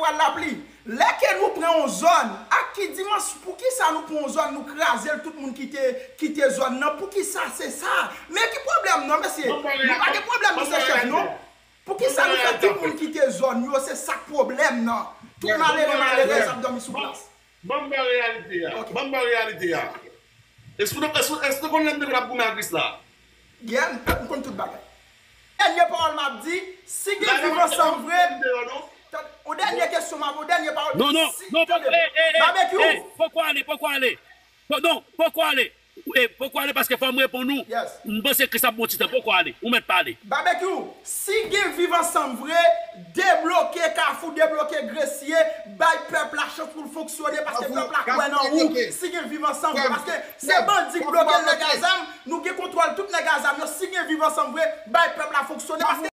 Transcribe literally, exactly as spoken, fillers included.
Pral lapli. Lè ke nou pran yon zòn, ak ki dimans, poukisa nou pran yon zòn, nou kraze l, tout moun kite, kite zòn nan, poukisa se sa? Men ki pwoblèm nan, mesye? Nou pa gen pwoblèm, mesye chèf, non. Poukisa nou fè tout moun kite zòn yo, se sa k pwoblèm nan. Tout malere, malerèz ap dòmi sou plas. Ban m ba reyalite a. Ban m ba reyalite a. Èske w konn lè m te konn ap goumen ak Krisla? Yeah, m konn tout bagay. Dènye pawòl m ap di, si gen viv ansanm vre, yon dènye kesyon m ap, yon dènye pawòl. Non, non, non, poko ale, Babekyou. Poko ale, poko ale. Non, poko ale. Poko ale paske fò m reponn ou. M panse Kris ap bon ti tan. Poko ale. Ou mèt pale. Babekyou, si gen viv ansanm vre, debloke Kafou, debloke Gresye, bay pèp la chans pou l fonksyone paske pèp la kwè nan ou. Si gen viv ansanm vre, paske se bandi k bloke l, nèg a zam, nou gen kontwòl tout nèg a zam yo. Si gen viv ansanm vre, bay pèp la fonksyone paske